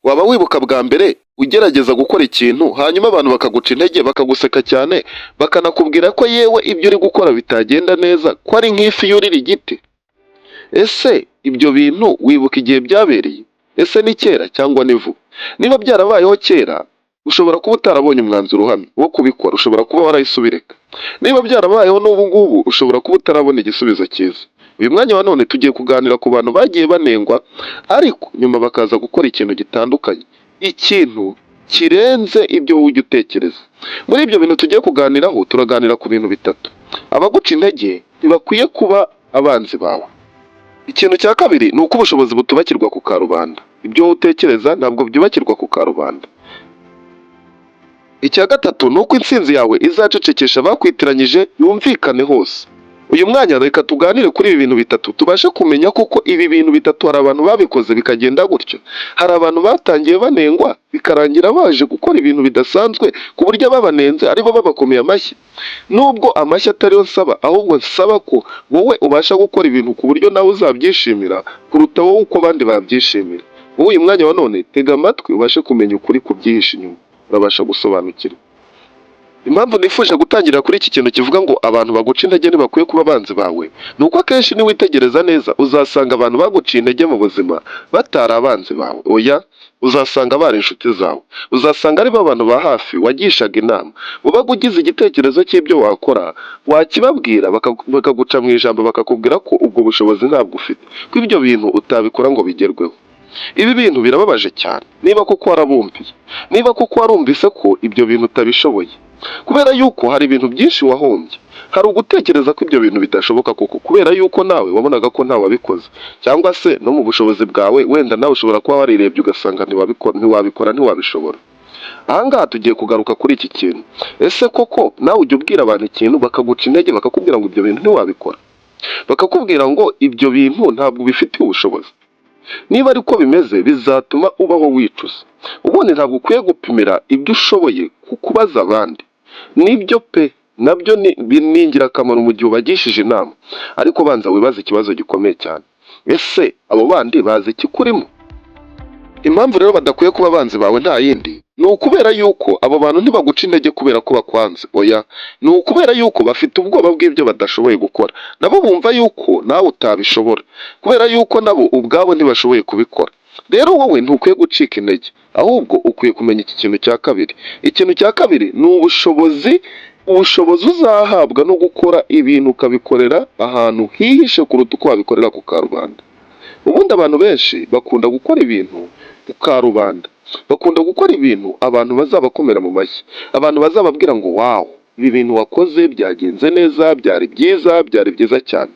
Waba wibuka bwa mbere ugerageza gukora ikintu, hanyuma abantu bakaguca intege, bakaguseka cyane, bakanakubwira ko yewe ibyo uri gukora bitagenda neza, ko ari nk'ifi yurira igiti? Ese ibyo bintu wibuka igihe byabereye? Ese ni kera cyangwa ni vuba? Niba byarabayeho kera, ushobora kuba utarabonye umwanzuro uhamye wo kubikora, ushobora kuba warahise ubireka. Niba byarabayeho n'ubu ngubu, ushobora kuba utarabona igisubizo cyiza. Uyu mwanya wa none tugiye kuganira ku bantu bagiye banengwa, ariko nyuma bakaza gukora ikintu gitandukanye, ikintu kirenze ibyo wowe ujya utekereza. Muri ibyo bintu tugiye kuganiraho, turaganira ku bintu bitatu. Abaguca intege ntibakwiye kuba abanzi bawe. Ikintu cya kabiri ni uko ubushobozi butubakirwa ku karubanda. Ibyo wowe utekereza ntabwo byubakirwa ku karubanda. Icya gatatu ni uko intsinzi yawe izacecekesha abakwitiranyije, yumvikane hose. Uyu mwanya reka tuganire kuri ibi bintu bitatu, tubashe kumenya koko ibi bintu bitatu. Hari abantu babikoze bikagenda gutyo, hari abantu batangiye banengwa, bikarangira baje gukora ibintu bidasanzwe, ku buryo ababanenze aribo babakomeye amashyi. Nubwo amashyi atariyo nsaba, ahubwo nsaba ko wowe ubasha gukora ibintu ku buryo nawe uzabyishimira kuruta wowe uko abandi babyishimira. Wowe uyu mwanya wa none tega amatwi, ubashe kumenya ukuri kubyihishe inyuma, urabasha gusobanukirwa. Impamvu nifuje gutangira kuri iki kintu kivuga ngo abantu baguca intege ntibakwiye kuba abanzi bawe, ni uko akenshi niwitegereza neza uzasanga abantu baguciye intege mu buzima batari abanzi bawe. Oya, uzasanga bari inshuti zawe, uzasanga ari bo bantu ba hafi wagishaga inama. Ubaga ugize igitekerezo cy'ibyo wakora, wakibabwira bakaguca mu ijambo, bakakubwira ko ubwo bushobozi ntabwo ufite, ko ibyo bintu utabikora ngo bigerweho. Ibi bintu birababaje cyane niba koko warabumviye, niba koko warumvise ko ibyo bintu utabishoboye, kubera yuko hari ibintu byinshi wahombye. Hari ugutekereza ko ibyo bintu bidashoboka koko, kubera yuko nawe wabonaga ko ntawe wabikoze, cyangwa se no mu bushobozi bwawe wenda nawe ushobora kuba warirebye ugasanga ntiwabikora, ntiwabishobora. Ahangaha tugiye kugaruka kuri iki kintu. Ese koko nawe ujya ubwira abantu ikintu bakaguca intege, bakakubwira ngo ibyo bintu ntiwabikora, bakakubwira ngo ibyo bintu ntabwo ubifitiye ubushobozi? Niba ariko bimeze, bizatuma ubaho wicuza. Ubundi ntabwo ukwiye gupimira ibyo ushoboye ku kubaza abandi. Nibyo pe, nabyo ni ingirakamaro mu gihe ubagishije inama, ariko banza wibaze ikibazo gikomeye cyane: ese abo bandi bazi ikikurimo? Impamvu rero badakwiye kuba abanzi bawe nta yindi, ni ukubera yuko abo bantu ntibaguca intege kubera ko bakwanze. Oya, ni ukubera yuko bafite ubwoba bw'ibyo badashoboye gukora. Nabo bumva yuko nawe utabishobora, kubera yuko nabo ubwabo ntibashoboye kubikora. Rero wowe ntukwiye gucika intege, ahubwo ukwiye kumenya iki kintu cya kabiri. Ikintu cya kabiri ni ubushobozi, ubushobozi uzahabwa no gukora ibintu ukabikorera ahantu hihishe kuruta uko wabikorera ku karubanda. Ubundi abantu benshi bakunda gukora ibintu ku karubanda, bakunda gukora ibintu abantu bazabakomera mu mashyi, abantu bazababwira ngo: "Wow, ibi bintu wakoze byagenze neza, byari byiza, byari byiza cyane."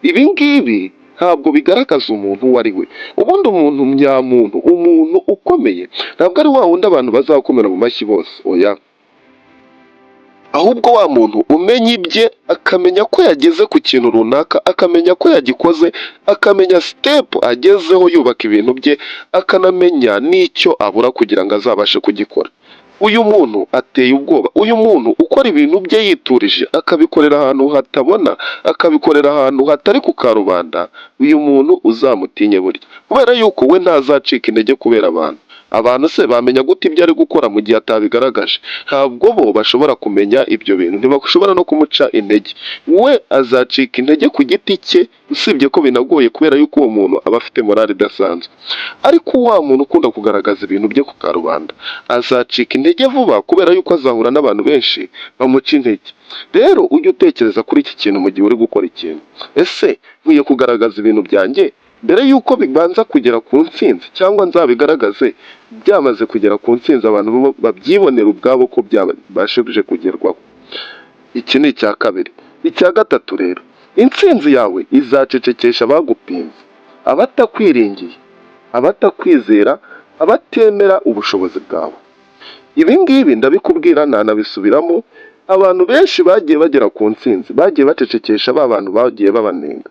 Ibi ngibi ntabwo bigaragaza umuntu uwo ari we. Ubundi umuntu nyamuntu, umuntu ukomeye, ntabwo ari wa wundi abantu bazakomera mu mashyi bose. Oya, ahubwo wa muntu umenya ibye, akamenya ko yageze ku kintu runaka, akamenya ko yagikoze, akamenya step agezeho yubaka ibintu bye, akanamenya n'icyo abura kugira ngo azabashe kugikora. Uyu muntu ateye ubwoba. Uyu muntu ukora ibintu bye yiturije, akabikorera ahantu hatabona, akabikorera ahantu hatari ku karubanda, uyu muntu uzamutinye burya, kubera yuko we ntazacika intege kubera abantu. Abantu se bamenya gute ibyo ari gukora mu gihe atabigaragaje? Ntabwo bo bashobora kumenya ibyo bintu, ntibashobora no kumuca intege. We azacika intege ku giti cye, usibye ko binagoye, kubera yuko uwo muntu aba afite morale idasanzwe. Ariko wa muntu ukunda kugaragaza ibintu bye ku karubanda azacika intege vuba, kubera yuko azahura n'abantu benshi bamuca intege. Rero ujye utekereza kuri iki kintu mu gihe uri gukora ikintu: ese nkwiye kugaragaza ibintu byanjye mbere y'uko bibanza kugera ku ntsinzi, cyangwa nzabigaragaze byamaze kugera ku ntsinzi, abantu bo babyibonera ubwabo ko byabashije kugerwaho? Iki ni icya kabiri. Icya gatatu rero, intsinzi yawe izacecekesha abagupinze, abatakwiringiye, abatakwizera, abatemera ubushobozi bwawe. Ibi ngibi ndabikubwira ntanabisubiramo. Abantu benshi bagiye bagera ku ntsinzi bagiye bacecekesha ba bantu bagiye babanenga.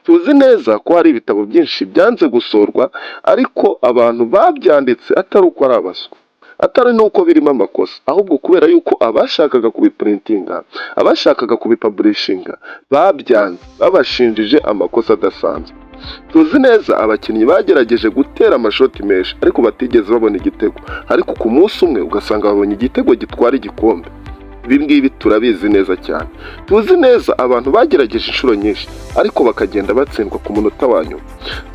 Tuzi neza ko hari ibitabo byinshi byanze gusohorwa, ariko abantu babyanditse atari uko ari abaswa, atari n'uko birimo amakosa, ahubwo kubera yuko abashakaga kubiprintinga, abashakaga kubipublishinga babyanze, babashinjije amakosa adasanzwe. Tuzi neza abakinnyi bagerageje gutera amashoti menshi ariko batigeze babona igitego, ariko ku munsi umwe ugasanga babonye igitego gitwara igikombe. Ibi ngibi turabizi neza cyane. Tuzi neza abantu bagerageje inshuro nyinshi ariko bakagenda batsindwa ku munota wa nyuma.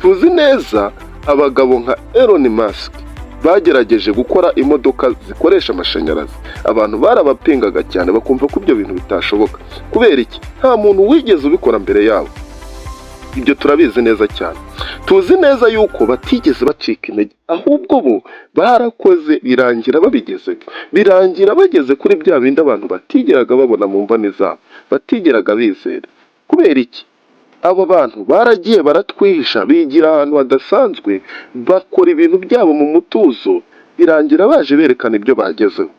Tuzi neza abagabo nka Elon Musk bagerageje gukora imodoka zikoresha amashanyarazi. Abantu barabapingaga cyane, bakumva ko ibyo bintu bitashoboka. Kubera iki? Nta muntu wigeze ubikora mbere yabo. Ibyo turabizi neza cyane. Tuzi neza yuko batigeze bacika intege, ahubwo bo barakoze, birangira babigezeho, birangira bageze kuri bya bindi abantu batigeraga babona mu mboni zabo, batigeraga bizera. Kubera iki? Abo bantu baragiye baratwihisha, bigira ahantu hadasanzwe, bakora ibintu byabo mu mutuzo, birangira baje berekana ibyo bagezeho.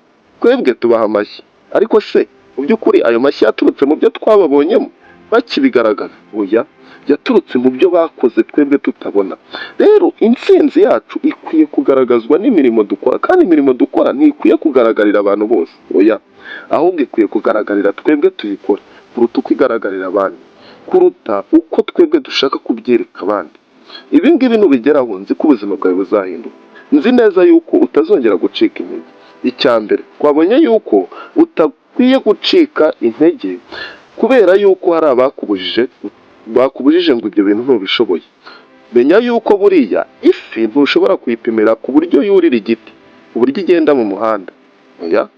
Twebwe tubaha amashyi, ariko se mu by'ukuri ayo mashyi yaturutse mu byo twababonyemo bakibigaragaza? Oya, yaturutse mu byo bakoze twebwe tutabona. Rero intsinzi yacu ikwiye kugaragazwa n'imirimo dukora, kandi imirimo dukora ntikwiye kugaragarira abantu bose, oya, ahubwo ikwiye kugaragarira twebwe tuyikora kuruta uko igaragarira abandi, kuruta uko twebwe dushaka kubyereka abandi. Ibi ngibi nubigeraho, nzi ko ubuzima bwawe buzahinduka. Nzi neza yuko utazongera gucika intege. Icya mbere, twabonye yuko utakwiye gucika intege kubera yuko hari abakubujije, bakubujije ngo ibyo bintu ntubishoboye. Menya yuko buriya ifi ntushobora kuyipimira ku buryo yurira igiti, uburyo igenda mu muhanda, oya,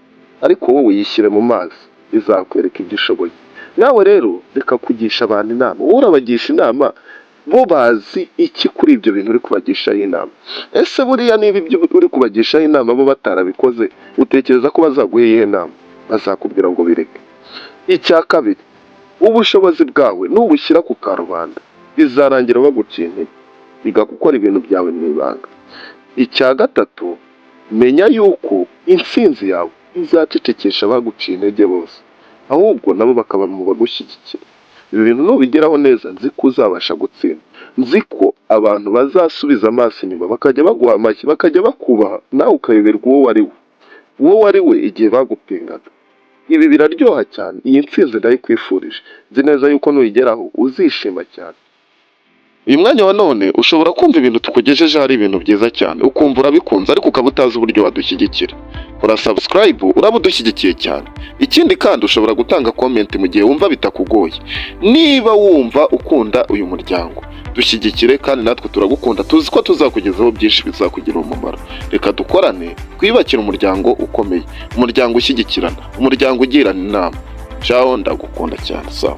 ariko wowe yishyire mu mazi, izakwereka ibyo ishoboye. Nawe rero reka kugisha abantu inama. Wowe urabagisha inama, bo bazi iki kuri ibyo bintu uri kubagishaho inama? Ese buriya niba ibyo uri kubagishaho inama bo batarabikoze, utekereza ko bazaguha iyihe nama? Bazakubwira ngo bireke. Icya kabiri, ubushobozi bwawe nubushyira ku karubanda bizarangira baguciye intege. Iga gukora ibintu byawe mu ibanga. Icya gatatu, menya yuko intsinzi yawe izacecekesha abaguciye intege bose, ahubwo nabo bakaba mu bagushyigikira. Ibi bintu nubigeraho neza, nzi ko uzabasha gutsinda. Nzi ko abantu bazasubiza amaso inyuma bakajya baguha amashyi, bakajya bakubaha, nawe ukayoberwa uwo wari we igihe bagupingaga. Ibi biraryoha cyane. Iyi ntsinzi ndayikwifurije. Nzi neza yuko nuyigeraho uzishima cyane. Uyu mwanya wa none ushobora kumva ibintu tukugejejeho ari ibintu byiza cyane, ukumva urabikunze, ariko ukaba utazi uburyo wadushyigikira. Kora subscribe, uraba udushyigikiye cyane. Ikindi kandi, ushobora gutanga comment mu gihe wumva bitakugoye. Niba wumva ukunda uyu muryango, dushyigikire, kandi natwe turagukunda, tuzi ko tuzakugezaho byinshi bizakugirira umumaro. Reka dukorane, twiyubakire umuryango ukomeye, umuryango ushyigikirana, umuryango ugirana inama. Ciao, ndagukunda cyane. Sawa.